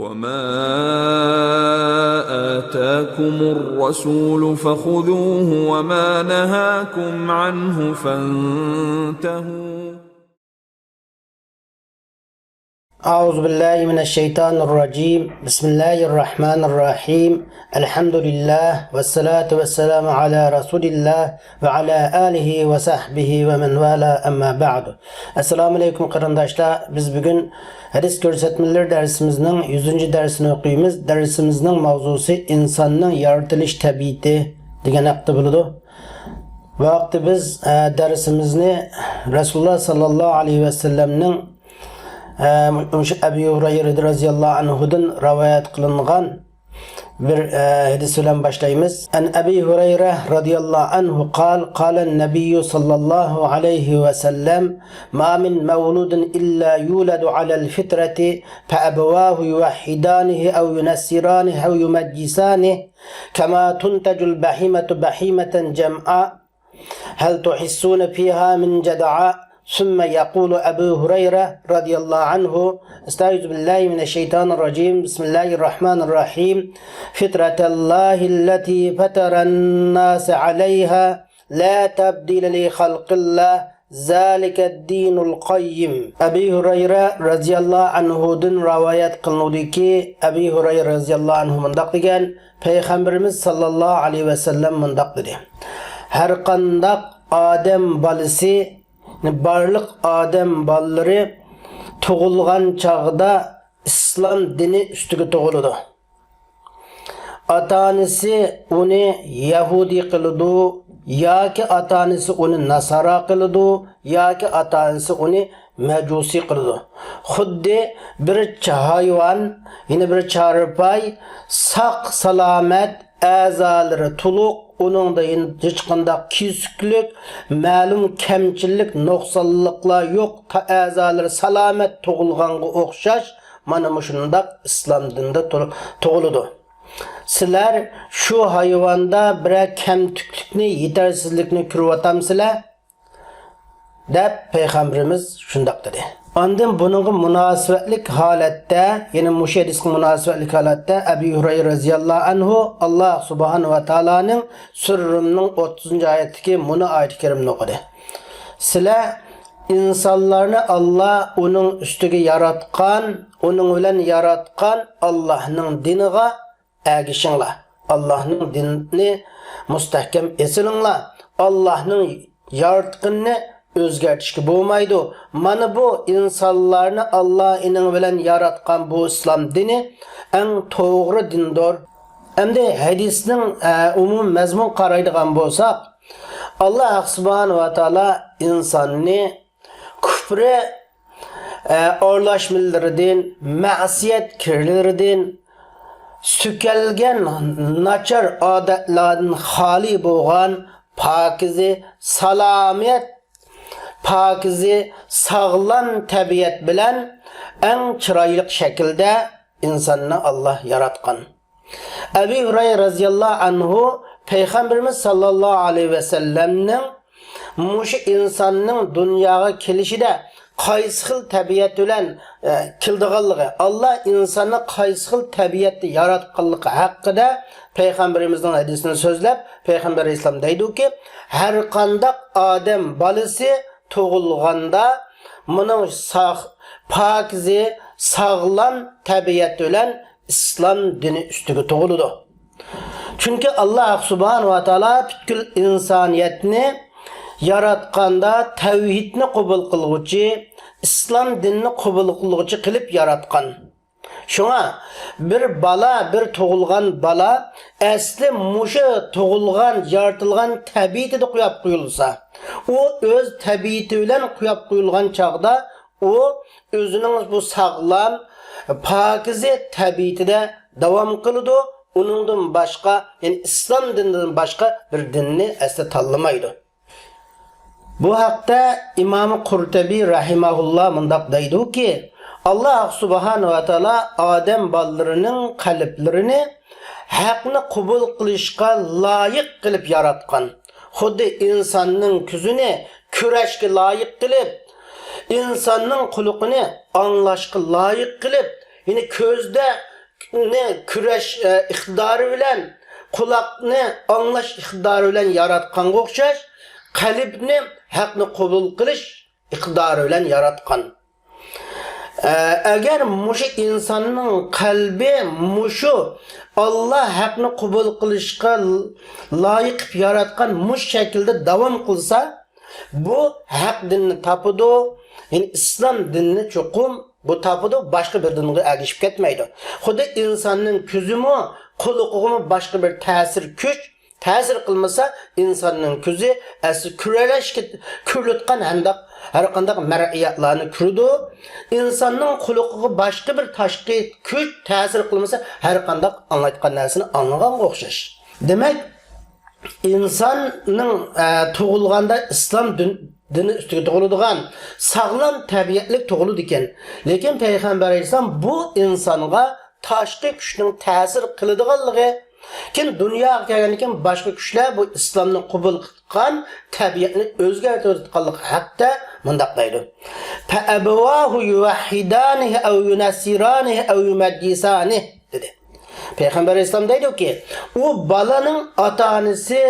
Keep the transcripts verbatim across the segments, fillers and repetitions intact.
وما آتاكم الرسول فخذوه وما نهاكم عنه فانتهوا. أعوذ بالله من الشيطان الرجيم. بسم الله الرحمن الرحيم. الحمد لله والصلاة والسلام على رسول الله وعلى آله وصحبه ومن والاه، أما بعد. ئەسسالامۇ ئەلەيكۇم قېرىنداشلار. بىز بۈگۈن ھەدىس كۆرسەتمىلىرى دەرسىمىزنىڭ يۈزىنچى دەرسىنى ئوقۇيمىز. دەرسىمىزنىڭ ماۋزۇسى ئىنساننىڭ يارىتىلىش تەبىئىتى دېگەن ھەقتە بولىدۇ. بۇ ھەقتە بىز، ئە، دەرسىمىزنى رەسۇلۇللا ساللاللاھۇ ئەلەيھى ۋەسەللەمنىڭ، ئە، مۇشۇ ئەبى ھۇرەيرە رەزىياللاھۇ ئەنھۇدىن رىۋايەت قىلىنغان بىر، ئە، ھەدىس بىلەن باشلايمىز. عن أبي هريرة رضي الله عنه قال: قال النبي صلى الله عليه وسلم: ما من مولود إلا يولد على الفطرة، فأبواه يوحدانه أو ينصرانه أو يمجسانه، كما تنتج البهيمة بهيمة جمعاء، هل تحسون فيها من جدعاء؟ ثم يقول أبو هريرة رضي الله عنه: أستعيذ بالله من الشيطان الرجيم. بسم الله الرحمن الرحيم. فطرة الله التي فطر الناس عليها لا تبديل لخلق الله، ذلك الدين القيم. ئەبى ھۇرەيرە رەزىياللاھۇ ئەنھۇدىن رىۋايەت قىلىنىدۇكى، ئەبى ھۇرەيرە رەزىياللاھۇ ئەنھۇ مۇنداق دېگەن: پەيغەمبىرىمىز ساللاللاھۇ ئەلەيھى ۋەسەللەم مۇنداق دېدى: ھەرقانداق ئادەم بالىسى، بارلىق ئادەم بالىلىرى تۇغۇلغان چاغدا ئىسلام دىنى ئۈستىگە تۇغۇلىدۇ. ئاتا-ئانىسى ئۇنى يەھۇدىي قىلىدۇ، ياكى ئاتا-ئانىسى ئۇنى ناسارا قىلىدۇ، ياكى ئاتا-ئانىسى ئۇنى مەجۇسىي قىلىدۇ. خۇددى بىر چ-، ھايۋان، يەنى بىر چارپاي ساق-سالامەت، ئەزالىرى تولۇق، ئۇنىڭدا ھېچقانداق كېسىكلىك، مەلۇم كەمچىلىك، نۇقسانلىقلار يوق، تا-، ئەزالىرى سالامەت تۇغۇلغانغا ئوخشاش، مانا مۇشۇنداق ئىسلام دىنىدا تۇر-، تۇغۇلىدۇ. سىلەر شۇ ھايۋاندا بىرەر كەمتۈكلۈكنى، يېتەرسىزلىكنى كۆرۈۋاتامسىلەر؟ دەپ پەيغەمبىرىمىز شۇنداق دېدى. ئاندىن بۇنىڭغا مۇناسىۋەتلىك ھالەتتە، يەنى مۇشۇ ھەدىسكە مۇناسىۋەتلىك ھالەتتە ئەبى ھۇرەيرە رەزىياللاھۇ ئەنھۇ ئاللا سۇبھانەھۇ ۋە تائالانىڭ سۈرە رۇمنىڭ ئوتتۇزىنچى ئايەتتىكى مۇنۇ ئايىتى كەرىمنى ئوقۇدى. سىلەر ئىنسانلارنى ئاللا ئۇنىڭ ئۈستىگە ياراتقان، ئۇنىڭ بىلەن ياراتقان ئاللانىڭ دىنىغا ئەگىشىڭلار. ئاللانىڭ دىنىنى مۇستەھكەم ئېسىلىڭلار. ئاللانىڭ ياراتقىنىنى ئۆزگەرتىشكە بولمايدۇ. مانا بۇ ئىنسانلارنى ئاللا ئېنىڭ بىلەن ياراتقان بۇ ئىسلام دىنى ئەڭ توغرا دىندۇر. ئەمدى ھەدىسنىڭ، ئە، ئومۇمىي مەزمۇن قارايدىغان بولساق، ئاللا سۇبھانەھۇ ۋە تائالا ئىنساننى كۇپرى، ئە، ئارىلاشمىلىرىدىن، مەسىيەت كىرلىرىدىن، سۆكەلگەن ناچار ئادەتلەردىن خالىي بولغان پاكىزى سالامەت، پاكىزى ساغلام تەبىئەت بىلەن ئەڭ چىرايلىق شەكىلدە ئىنساننى ئاللا ياراتقان. ئەبى ھۇرەيرە رەزىياللاھۇ ئەنھۇ پەيغەمبىرىمىز ساللاللاھۇ ئەلەيھى ۋەسەللەمنىڭ مۇشۇ ئىنساننىڭ دۇنياغا كېلىشىدە قايسى خىل تەبىئەت بىلەن، ئە، كېلىدىغانلىقى، ئاللا ئىنساننى قايسى خىل تەبىئەتتە ياراتقانلىقى ھەققىدە پەيغەمبىرىمىزنىڭ ھەدىسىنى سۆزلەپ، پەيغەمبەر ئەلەيھىسسالام دەيدۇكى، ھەرقانداق ئادەم بالىسى تۇغۇلغاندا مۇنىڭ ساغ-، پاكىزى، ساغلام تەبىئەت بىلەن ئىسلام دىنى ئۈستىگە تۇغۇلىدۇ. چۈنكى ئاللا سۇبھانەھۇ ۋە تائالا پۈتكۈل ئىنسانىيەتنى ياراتقاندا تەۋھىدنى قوبۇل قىلغۇچى، ئىسلام دىنىنى قوبۇل قىلغۇچى قىلىپ ياراتقان. شۇڭا بىر بالا، بىر تۇغۇلغان بالا ئەسلى مۇشۇ تۇغۇلغان، يارىتىلغان تەبىئىتىدە قويۇپ قويۇلسا، ئۇ ئۆز تەبىئىتى بىلەن قويۇپ قويۇلغان چاغدا ئۇ ئۆزىنىڭ بۇ ساغلام، پاكىزە تەبىئىتىدە داۋام قىلىدۇ. ئۇنىڭدىن باشقا، يەنى ئىسلام دىنىدىن باشقا بىر دىننى ئەسلى تاللىمايدۇ. بۇ ھەقتە ئىمام قۇرتۇبى رەھىمەھۇللا مۇنداق دەيدۇكى، ئاللا سۇبھانەھۇ ۋە تائالا ئادەم بالىلىرىنىڭ قەلبلىرىنى ھەقنى قوبۇل قىلىشقا لايىق قىلىپ ياراتقان. خۇددى ئىنساننىڭ كۆزىنى كۆرۈشكە لايىق قىلىپ، ئىنساننىڭ قۇلىقىنى ئاڭلاشقا لايىق قىلىپ، يەنى كۆزدە كۆزنى كۆرۈش، ئە، ئىقتىدارى بىلەن، قۇلاقنى ئاڭلاش ئىقتىدارى بىلەن ياراتقانغا ئوخشاش، قەلبنى ھەقنى قوبۇل قىلىش ئىقتىدارى بىلەن ياراتقان. ئە، ئەگەر مۇشۇ ئىنساننىڭ قەلبى مۇشۇ ئاللا ھەقنى قوبۇل قىلىشقا لايىق قىلىپ ياراتقان مۇشۇ شەكىلدە داۋام قىلسا، بۇ ھەق دىننى تاپىدۇ، يەنى ئىسلام دىنىنى چوقۇم بۇ تاپىدۇ، باشقا بىر دىنغا ئەگىشىپ كەتمەيدۇ. خۇددى ئىنساننىڭ كۆزىمۇ، قۇلىقىغىمۇ باشقا بىر تەسىر كۈچ تەسىر قىلمىسا، ئىنساننىڭ كۆزى ئەسلى كۆرەلەشكە كۆرۈلۈۋاتقان ھەمداق ھەر قانداق مەرئىياتلارنى كۆرىدۇ. ئىنساننىڭ قۇلىقىغا باشقا بىر تاشقى كۈچ تەسىر قىلمىسا، ھەر قانداق ئاڭلايدىغان نەرسىنى ئاڭلىغانغا ئوخشاش. دېمەك، ئىنساننىڭ، ئە، تۇغۇلغاندا ئىسلام دىن-، دىنى ئۈستىگە تۇغۇلىدىغان ساغلام تەبىئەتلىك تۇغۇلىدىكەن. لېكىن پەيغەمبەر ئەلەيھىسسالام بۇ ئىنسانغا تاشقى كۈچنىڭ تەسىر قىلىدىغانلىقى، كېيىن دۇنياغا كەلگەندىن كېيىن باشقا كۈچلەر بۇ ئىسلامنى قوبۇل قىلغان تەبىئەتنى ئۆزگەرتىۋېتىدىغانلىقى ھەقتە مۇنداق دەيدۇ: فأبواه يوحدانه أو ينصرانه أو يمجسانه، دېدى. پەيغەمبەر ئەلەيھىسسالام دەيدۇكى، ئۇ بالىنىڭ ئاتا-ئانىسى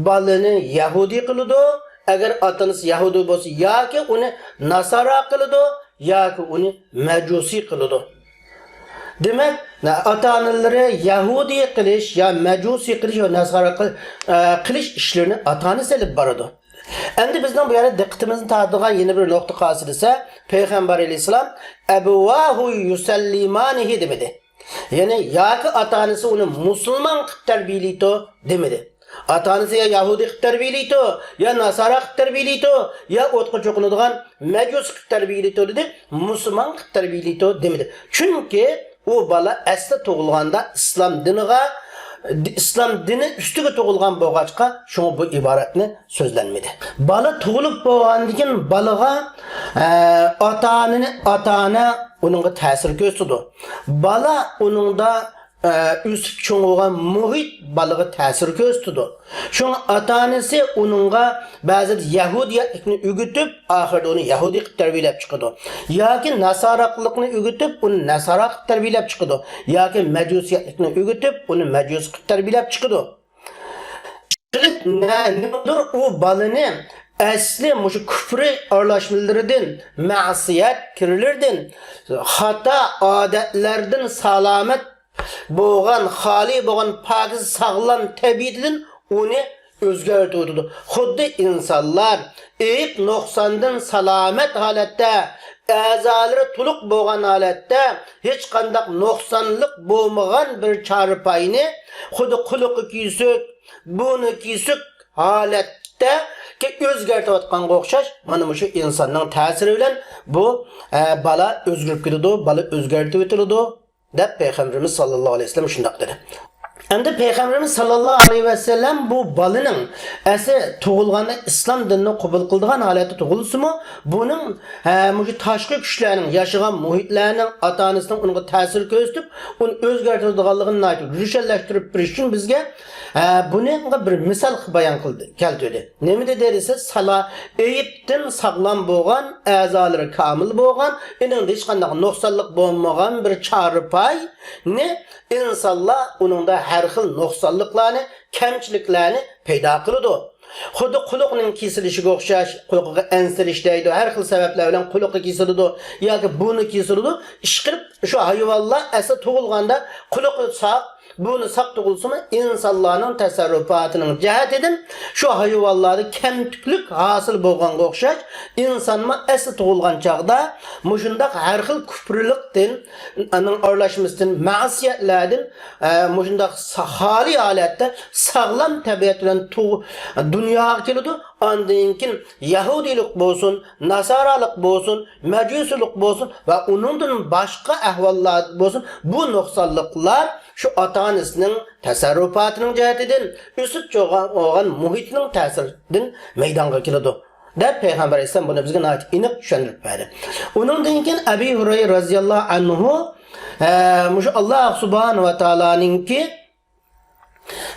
بالىنى يەھۇدىي قىلىدۇ، ئەگەر ئاتا-ئانىسى يەھۇدىي بولسا، ياكى ئۇنى ناسارا قىلىدۇ، ياكى ئۇنى مەجۇسىي قىلىدۇ. دېمەك، ئاتا-ئانىلىرى يەھۇدىي قىلىش يا مەجۇسىي قىلىش يا ناسارا قىل-، ئە، قىلىش ئىشلىرىنى ئاتا-ئانىسى ئېلىپ بارىدۇ. ئەمدى بىزنىڭ بۇ يەردە دىققىتىمىزنى تارتىدىغان يەنە بىر نۇقتا قالسا دېسە، پەيغەمبەر ئەلەيھىسسالام «أبواه يسلمانه» دېمىدى. يەنى ياكى ئاتا-ئانىسى ئۇنى مۇسۇلمان قىلىپ تەربىيەلەيدۇ دېمىدى. ئاتا-ئانىسى يا يەھۇدىي قىلىپ تەربىيەلەيدۇ، يا ناسارا قىلىپ تەربىيەلەيدۇ، يا ئوتقا چوقۇنىدىغان مەجۇسى قىلىپ تەربىيەلەيدۇ دېدى، مۇسۇلمان قىلىپ تەربىيەلەيدۇ دېمىدى. چۈنكى ئۇ بالا ئەسلى تۇغۇلغاندا ئىسلام دىنىغا، ئىسلام دىنى ئۈستىگە تۇغۇلغان بولغاچقا، شۇڭا بۇ ئىبارەتنى سۆزلەنمىدى. بالا تۇغۇلۇپ بولغاندىن كېيىن بالىغا، ئە، ئاتا-ئانىنى، ئاتا-ئانا ئۇنىڭغا تەسىر كۆرسىتىدۇ. بالا ئۇنىڭدا، ئە، ئۆسۈپ چوڭ بولغان مۇھىت بالىغا تەسىر كۆرسىتىدۇ. شۇڭا ئاتا-ئانىسى ئۇنىڭغا بەزىدە يەھۇدىيەتلىكنى ئۆگىتىپ، ئاخىرىدا ئۇنى يەھۇدىي قىلىپ تەربىيەلەپ چىقىدۇ. ياكى ناسارالىقنى ئۆگىتىپ، ئۇنى ناسارا قىلىپ تەربىيەلەپ چىقىدۇ. ياكى مەجۇسىيەتلىكنى ئۆگىتىپ، ئۇنى مەجۇسى قىلىپ تەربىيەلەپ چىقىدۇ. قىلىپ نە-، نېمىدۇر ئۇ بالىنى ئەسلى مۇشۇ كۇفرى ئارىلاشمىلىرىدىن، مەسىيەت كىرلىرىدىن، خاتا ئادەتلەردىن سالامەت بولغان، خالىي بولغان پاكىز ساغلام تەبىئىتىدىن ئۇنى ئۆزگەرتىۋېتىدۇ. خۇددى ئىنسانلار ئەيىب نۇقساندىن سالامەت ھالەتتە، ئەزالىرى تولۇق بولغان ھالەتتە، ھېچقانداق نۇقسانلىق بولمىغان بىر چارپاينى خۇددى قۇلىقى كېسىك، بۇرنى كېسىك ھالەتتە ئۆزگەرتىۋاتقانغا ئوخشاش، مانا مۇشۇ ئىنساننىڭ تەسىرى بىلەن بۇ، ئە، بالا ئۆزگىرىپ كېتىدۇ، بالا ئۆزگەرتىۋېتىلىدۇ، دەپ پەيغەمبىرىمىز ساللاللاھۇ ئەلەيھى ۋەسەللەم شۇنداق دېدى. ئەمدى پەيغەمبىرىمىز ساللاللاھۇ ئەلەيھى ۋەسەللەم بۇ بالىنىڭ ئەسلى تۇغۇلغاندا ئىسلام دىنىنى قوبۇل قىلىدىغان ھالەتتە تۇغۇلسىمۇ، بۇنىڭ، ھە، مۇشۇ تاشقى كۈچلەرنىڭ، ياشىغان مۇھىتلەرنىڭ، ئاتا-ئانىسىنىڭ ئۇنىڭغا تەسىر كۆرسىتىپ، ئۇنى ئۆزگەرتىدىغانلىقىنى ناھايىتى روشەنلەشتۈرۈپ بېرىش ئۈچۈن بىزگە، ھە، بۇنىڭغا بىر مىسال بايان قىلدى، كەلتۈردى. نېمە دېدى دېسە، سالا-، ئەيىبتىن ساغلام بولغان، ئەزالىرى كامىل بولغان، ئېنىڭدا ھېچقانداق نۇقسانلىق بولمىغان بىر چارپاينى ئىنسانلار ئۇنىڭدا ھەر خىل نۇقسانلىقلارنى، كەمچىلىكلەرنى پەيدا قىلىدۇ. خۇددى قۇلىقىنىڭ كېسىلىشىگە ئوخشاش، قۇلىقىغا ئەنسىرىش دەيدۇ، ھەر خىل سەۋەبلەر بىلەن قۇلىقى كېسىلىدۇ ياكى بۇرنى كېسىلىدۇ. ئىشقىلىپ، شۇ ھايۋانلار ئەسلى تۇغۇلغاندا قۇلىقى ساق، بۇرنى ساق تۇغۇلسىمۇ، ئىنسانلارنىڭ تەسەررۇپاتىنىڭ جەھەتىدىن شۇ ھايۋانلاردا كەمتۈكلۈك ھاسىل بولغانغا ئوخشاش، ئىنسانمۇ ئەسلى تۇغۇلغان چاغدا مۇشۇنداق ھەر خىل كۇپرىلىقتىن، ئانىڭ ئارىلاشمىسىدىن، مەسىيەتلەردىن، ئە، مۇشۇنداق سا-، خالىي ھالەتتە ساغلام تەبىئەت بىلەن تۇغ-، دۇنياغا كېلىدۇ. ئاندىن كېيىن يەھۇدىيلىق بولسۇن، ناسارالىق بولسۇن، مەجۇسىيلىق بولسۇن ۋە ئۇنىڭدىن باشقا ئەھۋاللار بولسۇن، بۇ نۇقسانلىقلار شۇ ئاتا-ئانىسىنىڭ تەسەررۇپاتىنىڭ جەھىتىدىن، ئۆسۈپ چوغان-، بولغان مۇھىتىنىڭ تەسىرىدىن مەيدانغا كېلىدۇ، دەپ پەيغەمبەر ئەلەيھىسسالام بۇنى بىزگە ناھايىتى ئېنىق چۈشەندۈرۈپ بەردى. ئۇنىڭدىن كېيىن ئەبى ھۇرەيرە رەزىياللاھۇ ئەنھۇ، ئە، مۇشۇ ئاللاھ سۇبھانەھۇ ۋە تائالانىڭكى،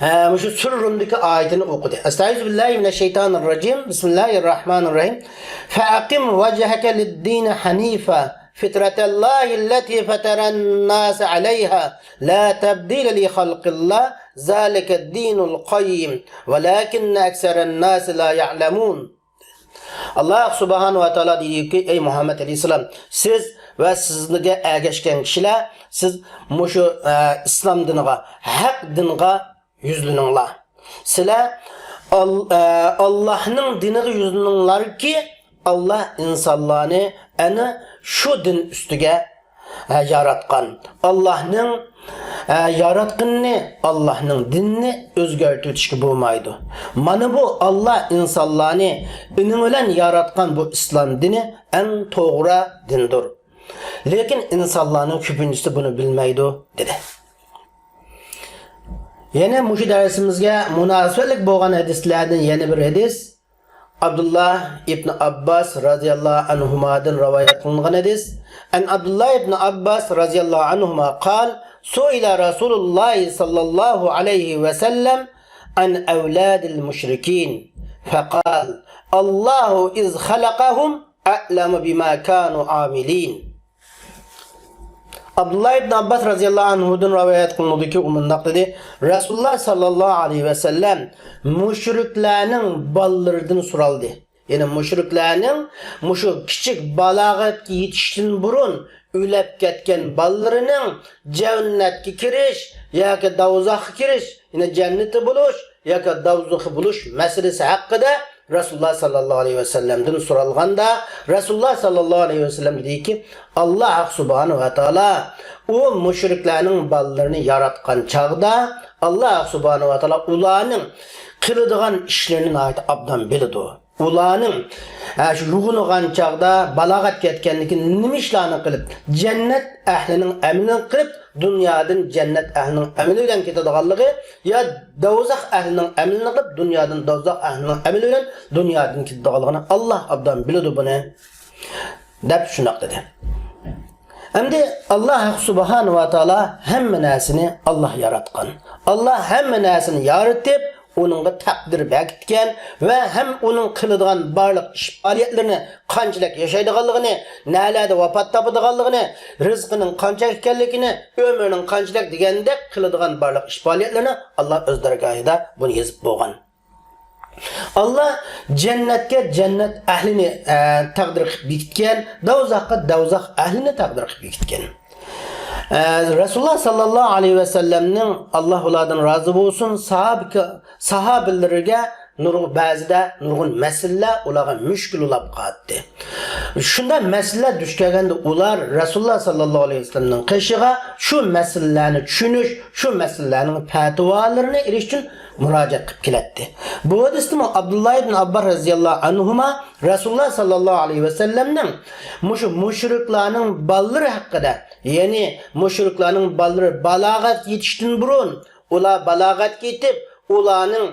ئە، مۇشۇ سۈرە رۇمدىكى ئايىتىنى ئوقۇدى. أستعيذ بالله من الشيطان الرجيم. بسم الله الرحمن الرحيم. فأقم وجهك للدين حنيفا فطرة الله التي فطر الناس عليها لا تبديل لخلق الله ذلك الدين القيم ولكن أكثر الناس لا يعلمون. ئاللاھ سۇبھانەھۇ ۋە تائالا دېدىكى، ئەي مۇھەممەد ئەلەيھىسسالام، سىز ۋە سىزگە ئەگەشكەن كىشىلەر، سىز مۇشۇ، ئە، ئىسلام دىنىغا، ھەق دىنغا يۈزلىنىڭلار. سىلەر ئال-، ئە، ئاللاھنىڭ دىنىغا يۈزلىنىڭلاركى، ئاللاھ ئىنسانلارنى ئەنە شۇ دىن ئۈستىگە، ئە، ياراتقان. ئاللاھنىڭ، ئە، ياراتقىنىنى، ئاللاھنىڭ دىنىنى ئۆزگەرتىۋېتىشكە بولمايدۇ. مانا بۇ ئاللاھ ئىنسانلارنى ئېنىڭ بىلەن ياراتقان بۇ ئىسلام دىنى ئەڭ توغرا دىندۇر. لېكىن ئىنسانلارنىڭ كۆپىنچىسى بۇنى بىلمەيدۇ، دېدى. يەنە مۇشۇ دەرسىمىزگە مۇناسىۋەتلىك بولغان ھەدىسلەردىن يەنە بىر ھەدىس. ئابدۇللا ئىبن ئابباس رازىياللاھۇ ئەنھۇمادىن رىۋايەت قىلىنغان ھەدىس. عن عبد الله بن عباس رضي الله عنهما قال: سئل رسول الله صلى الله عليه وسلم عن أولاد المشركين فقال: الله إذ خلقهم أعلم بما كانوا عاملين. ئابدۇللا ئىبن ئابباس رازىياللاھۇ ئەنھۇدىن رىۋايەت قىلىنىدۇكى، ئۇ مۇنداق دېدى: رەسۇلۇللا ساللاللاھۇ ئەلەيھى ۋەسەللەم مۇشرىكلارنىڭ بالىلىرىدىن سورالدى. يەنى مۇشرىكلارنىڭ مۇشۇ كىچىك بالاغەتكە يېتىشتىن بۇرۇن ئۆلۈپ كەتكەن بالىلىرىنىڭ جەننەتكە كىرىش ياكى دوزاخقا كىرىش، يەنى جەننىتى بولۇش ياكى دوزىخى بولۇش مەسىلىسى ھەققىدە رەسۇلۇللا ساللاللاھۇ ئەلەيھى ۋەسەللەمدىن سورالغاندا، رەسۇلۇللا ساللاللاھۇ ئەلەيھى ۋەسەللەم دېدىكى، ئاللاھ سۇبھانەھۇ ۋە تائالا ئۇ مۇشرىكلارنىڭ بالىلىرىنى ياراتقان چاغدا، ئاللاھ سۇبھانەھۇ ۋە تائالا ئۇلارنىڭ قىلىدىغان ئىشلىرىنى ناھايىتى ئوبدان بىلىدۇ. ئۇلارنىڭ، ھە، شۇ يوغىنىغان چاغدا، بالاغەتكە يەتكەندىن كېيىن نېمە ئىشلارنى قىلىپ، جەننەت ئەھلىنىڭ ئەمىلىنى قىلىپ، دۇنيادىن جەننەت ئەھلىنىڭ ئەمىلى بىلەن كېتىدىغانلىقى، يا دوزاخ ئەھلىنىڭ ئەمىلىنى قىلىپ، دۇنيادىن دوزاخ ئەھلىنىڭ ئەمىلى بىلەن دۇنيادىن كېتىدىغانلىقىنى ئاللاھ ئوبدان بىلىدۇ بۇنى، دەپ شۇنداق دېدى. ئەمدى ئاللاھ سۇبھانەھۇ ۋە تائالا ھەممە نەرسىنى ئاللاھ ياراتقان. ئاللاھ ھەممە نەرسىنى يارىتىپ، ئۇنىڭغا تەقدىر بەكىتكەن ۋە ھەم ئۇنىڭ قىلىدىغان بارلىق ئىش پائالىيەتلىرىنى، قانچىلىك ياشايدىغانلىقىنى، نەلەردە ۋاپات تاپىدىغانلىقىنى، رىزقىنىڭ قانچە ئىكەنلىكىنى، ئۆمرىنىڭ قانچىلىك دېگەندەك قىلىدىغان بارلىق ئىش پائالىيەتلىرىنى ئاللاھ ئۆز دەرگاھىدا بۇنى يېزىپ بولغان. ئاللاھ جەننەتكە جەننەت ئەھلىنى، ئە، تەقدىر قىلىپ بېكىتكەن، دوزاخقا دوزاخ ئەھلىنى تەقدىر قىلىپ بېكىتكەن. ئە، رەسۇلۇللا ساللاللاھۇ ئەلەيھى ۋەسەللەمنىڭ، ئاللاھ ئۇلاردىن رازى بولسۇن، ساھابە-، ساھابىلىرىگە نۇرغۇن، بەزىدە نۇرغۇن مەسىلىلەر ئۇلارغا مۈشكۈل بولاپ قالاتتى. شۇنداق مەسىلىلەر دۇچ كەلگەندە ئۇلار رەسۇلۇللا ساللاللاھۇ ئەلەيھى ۋەسەللەمنىڭ قېشىغا شۇ مەسىلىلەرنى چۈشىنىش، شۇ مەسىلىلەرنىڭ پەتىۋالىرىنى ئېلىش ئۈچۈن مۇراجىئەت قىلىپ كېلەتتى. بۇ ھەدىستىمۇ ئابدۇللا ئىبن ئابباس رەزىياللاھۇ ئەنھۇما رەسۇلۇللا ساللاللاھۇ ئەلەيھى ۋەسەللەمنىڭ مۇشۇ مۇشرىكلارنىڭ بالىلىرى ھەققىدە، يەنى مۇشرىكلارنىڭ بالىلىرى بالاغەتكە يېتىشتىن بۇرۇن، ئۇلار بالاغەتكە يېتىپ، ئۇلارنىڭ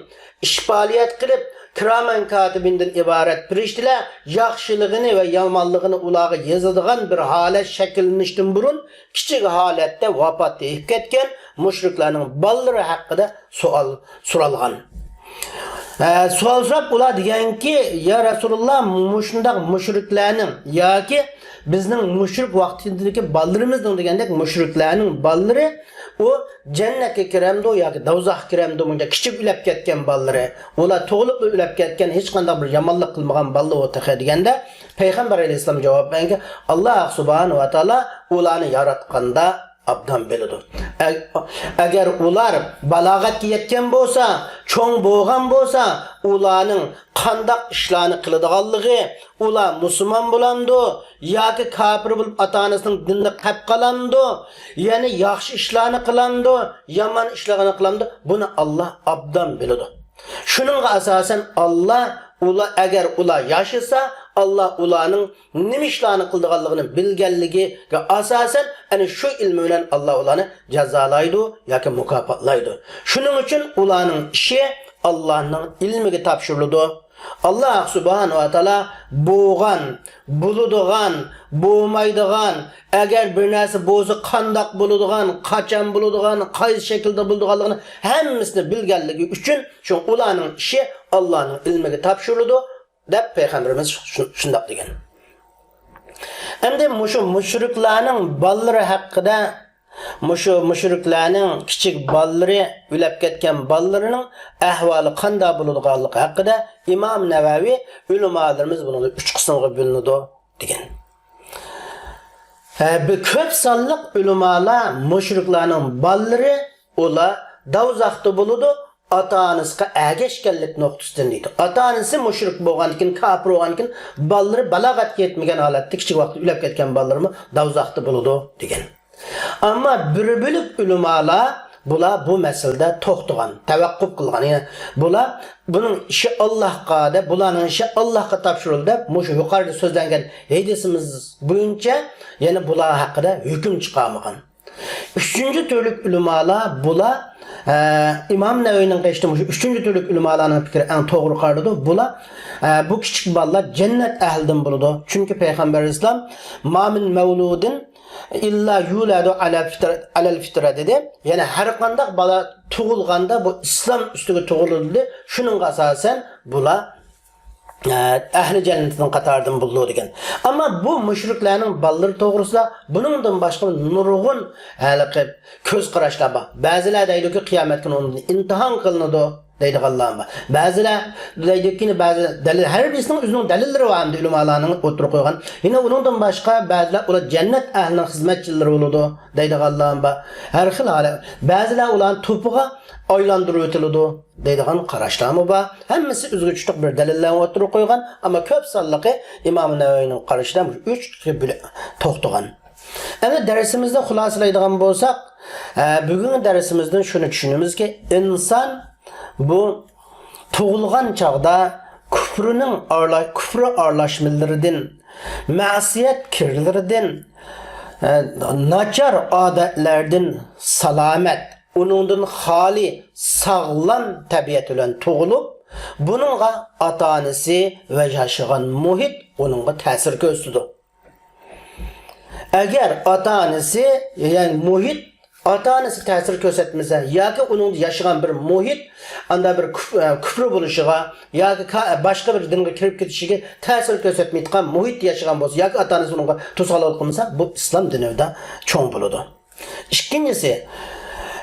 ئىش پائالىيەت قىلىپ، كىرامەن كاتىبىندىن ئىبارەت پىرىشتىلەر ياخشىلىقىنى ۋە يامانلىقىنى ئۇلارغا يېزىدىغان بىر ھالەت شەكىللىنىشتىن بۇرۇن، كىچىك ھالەتتە ۋاپات تېپىپ كەتكەن مۇشرىكلارنىڭ بالىلىرى ھەققىدە سوئال سورالغان. ئە، سوئال سوراپ، ئۇلار دېگەنكى، يا رەسۇلۇللا، مۇشۇنداق مۇشرىكلارنىڭ ياكى بىزنىڭ مۇشرىك ۋاقتىدىكى بالىلىرىمىزنىڭ دېگەندەك مۇشرىكلارنىڭ بالىلىرى ئۇ جەننەتكە كىرەمدۇ ياكى دوزاخقا كىرەمدۇ، مۇنچە كىچىك ئۆلۈپ كەتكەن بالىلىرى، ئۇلار تۇغۇلۇپلا ئۆلۈپ كەتكەن، ھېچقانداق بىر يامانلىق قىلمىغان بالىلار ئۇ تېخى دېگەندە، پەيغەمبەر ئەلەيھىسسالام جاۋاب بەرگەنكى، ئاللاھ سۇبھانەھۇ ۋە تائالا ئۇلارنى ياراتقاندا ئوبدان بىلىدۇ. ئە-، ئەگەر ئۇلار بالاغەتكە يەتكەن بولسا، چوڭ بولغان بولسا، ئۇلارنىڭ قانداق ئىشلارنى قىلىدىغانلىقى، ئۇلار مۇسۇلمان بولامدۇ ياكى كاپىر بولۇپ ئاتا-ئانىسىنىڭ دىنىنى قەپ قالامدۇ، يەنى ياخشى ئىشلارنى قىلامدۇ، يامان ئىشلارنى قىلامدۇ، بۇنى ئاللاھ ئوبدان بىلىدۇ. شۇنىڭغا ئاساسەن ئاللاھ ئۇلار، ئەگەر ئۇلار ياشىسا، ئاللاھ ئۇلارنىڭ نېمە ئىشلارنى قىلىدىغانلىقىنى بىلگەنلىكىگە ئاساسەن، ئەنە شۇ ئىلمى بىلەن ئاللاھ ئۇلارنى جازالايدۇ ياكى مۇكاپاتلايدۇ. شۇنىڭ ئۈچۈن ئۇلارنىڭ ئىشى ئاللاھنىڭ ئىلمىگە تاپشۇرۇلىدۇ. ئاللاھ سۇبھانەھۇ ۋە تائالا بولغان، بولىدىغان، بولمايدىغان، ئەگەر بىر نەرسە بولسا قانداق بولىدىغان، قاچان بولىدىغان، قايسى شەكىلدە بولىدىغانلىقىنى ھەممىسىنى بىلگەنلىكى ئۈچۈن، شۇڭا ئۇلارنىڭ ئىشى ئاللاھنىڭ ئىلمىگە تاپشۇرۇلىدۇ، دەپ پەيغەمبىرىمىز شۇ-، شۇنداق دېگەن. ئەمدى مۇشۇ مۇشرىكلارنىڭ بالىلىرى ھەققىدە، مۇشۇ مۇشرىكلارنىڭ كىچىك بالىلىرى، ئۆلۈپ كەتكەن بالىلىرىنىڭ ئەھۋالى قانداق بولىدىغانلىقى ھەققىدە ئىمام نەۋەۋى، ئۆلىمالىرىمىز بۇنى ئۈچ قىسىمغا بۆلۈنىدۇ دېگەن. ھە، بۇ كۆپ سانلىق ئۆلىمالار مۇشرىكلارنىڭ بالىلىرى، ئۇلار دوزاختا بولىدۇ، ئاتا-ئانىسىغا ئەگەشكەنلىك نۇقتىسىدىن دەيدۇ. ئاتا-ئانىسى مۇشرىك بولغاندىكىن، كاپىر بولغاندىكىن، بالىلىرى بالاغەتكە يەتمىگەن ھالەتتە كىچىك ۋاقتىدا ئۆلۈپ كەتكەن بالىلىرىمۇ دوزاختا بولىدۇ دېگەن. ئەمما بىر بۆلەك ئۆلىمالار، بۇلار بۇ مەسىلىدە توختىغان، تەۋەققۇپ قىلغان. يەنى بۇلار بۇنىڭ ئىشى ئاللاھقا دەپ، بۇلارنىڭ ئىشى ئاللاھقا تاپشۇرۇلدى دەپ، مۇشۇ يۇقىرىدا سۆزلەنگەن ھەدىسىمىز بويىچە يەنە بۇلار ھەققىدە ھۆكۈم چىقارمىغان. ئۈچىنچى تۈرلۈك ئۆلىمالار بۇلار، ئە، ئىمام نەۋەۋىنىڭ قېشىدا مۇشۇ ئۈچىنچى تۈرلۈك ئۆلىمالارنىڭ پىكرى ئەڭ توغرا قارىلىدۇ. بۇلار، ئە، بۇ كىچىك بالىلار جەننەت ئەھلىدىن بولىدۇ. چۈنكى پەيغەمبەر ئەلەيھىسسالام، «ما من مەۋلۇدىن ئىللا يۇلەدۇ ئەلەل فىترە، ئەلەل فىترە» دېدى. يەنى ھەر قانداق بالا تۇغۇلغاندا بۇ ئىسلام ئۈستىگە تۇغۇلىدۇ. شۇنىڭغا ئاساسەن بۇلار ئە، ئەھلى جەننەتنىڭ قاتارىدىن بولىدۇ دېگەن. ئەمما بۇ مۇشرىكلارنىڭ بالىلىرى توغرىسىدا بۇنىڭدىن باشقا نۇرغۇن ھېلىقى كۆز قاراشلار بار. بەزىلەر دەيدۇكى، قىيامەت كۈنى ئۇنىڭدىن ئىمتىھان قىلىنىدۇ دەيدىغانلار بار. بەزىلەر دەيدۇكى، بەزى دەلىل، ھەر بىرسىنىڭ ئۆزىنىڭ دەلىللىرى بار، ئەمدى ئۆلىمالارنىڭ ئوتتۇرىغا قويغان. يەنە ئۇنىڭدىن باشقا بەزىلەر ئۇلار جەننەت ئەھلىنىڭ خىزمەتچىلىرى بولىدۇ دەيدىغانلار بار. ھەر خىل ھالەت. بەزىلەر ئۇلارنى توپىغا ئايلاندۇرۇۋېتىلىدۇ دەيدىغان قاراشلارمۇ بار. ھەممىسى ئۆزىگە چۈشلۈك بىر دەلىللەرنى ئوتتۇرىغا قويغان، ئەمما كۆپ سانلىقى ئىمام نەۋەۋىنىڭ قارىشىدا مۇشۇ ئۈچ خىل بۆلەك توختىغان. ئەمدى دەرسىمىزنى خۇلاسىلەيدىغان بولساق، ئە، بۈگۈنكى دەرسىمىزدىن شۇنى چۈشىنىمىزكى، ئىنسان بۇ تۇغۇلغان چاغدا كۇفرىنىڭ ئارىلا-، كۇفرى ئارىلاشمىلىرىدىن، مەسىيەت كىرلىرىدىن، ئە، ناچار ئادەتلەردىن سالامەت، ئۇنىڭدىن خالىي، ساغلام تەبىئەت بىلەن تۇغۇلۇپ، بۇنىڭغا ئاتا-ئانىسى ۋە ياشىغان مۇھىت ئۇنىڭغا تەسىر كۆرسىتىدۇ. ئەگەر ئاتا-ئانىسى، يەنى مۇھىت، ئاتا-ئانىسى تەسىر كۆرسەتمىسە ياكى ئۇنىڭدا ياشىغان بىر مۇھىت، ئاندا بىر كۇف-، ئە، كۇفرى بولۇشىغا ياكى كا-، باشقا بىر دىنغا كىرىپ كېتىشىگە تەسىر كۆرسەتمەيدىغان مۇھىتتا ياشىغان بولسا ياكى ئاتا-ئانىسى ئۇنىڭغا توسالغۇلۇق قىلمىسا، بۇ ئىسلام دىنىدا چوڭ بولىدۇ. ئىككىنچىسى،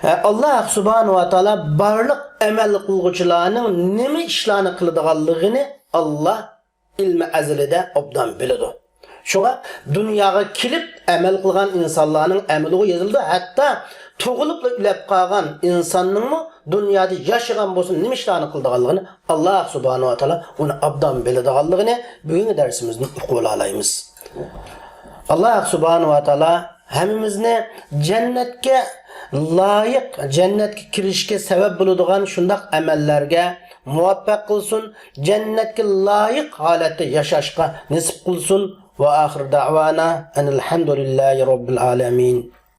ئە، ئاللاھ سۇبھانەھۇ ۋە تائالا بارلىق ئەمەل قىلغۇچىلارنىڭ نېمە ئىشلارنى قىلىدىغانلىقىنى ئاللاھ ئىلمى ئەزەلىدە ئوبدان بىلىدۇ. شۇڭا دۇنياغا كېلىپ ئەمەل قىلغان ئىنسانلارنىڭ ئەمىلىغۇ يېزىلىدۇ. ھەتتا تۇغۇلۇپلا ئۆلۈپ قالغان ئىنساننىڭمۇ دۇنيادا ياشىغان بولسا نېمە ئىشلارنى قىلىدىغانلىقىنى ئاللاھ سۇبھانەھۇ ۋە تائالا ئۇنى ئوبدان بىلىدىغانلىقىنى بۈگۈنكى دەرسىمىزدىن ئۇقۇۋالالايمىز. ئاللاھ سۇبھانەھۇ ۋە تائالا ھەممىمىزنى جەننەتكە لايىق، جەننەتكە كىرىشكە سەۋەب بولىدىغان شۇنداق ئەمەللەرگە مۇۋەپپەق قىلسۇن، جەننەتكە لايىق ھالەتتە ياشاشقا نېسىپ قىلسۇن. ۋە ئاخىر دەئۋانا ئەنىل ھەمدۇلىللاھى رەببىل ئالەمىن.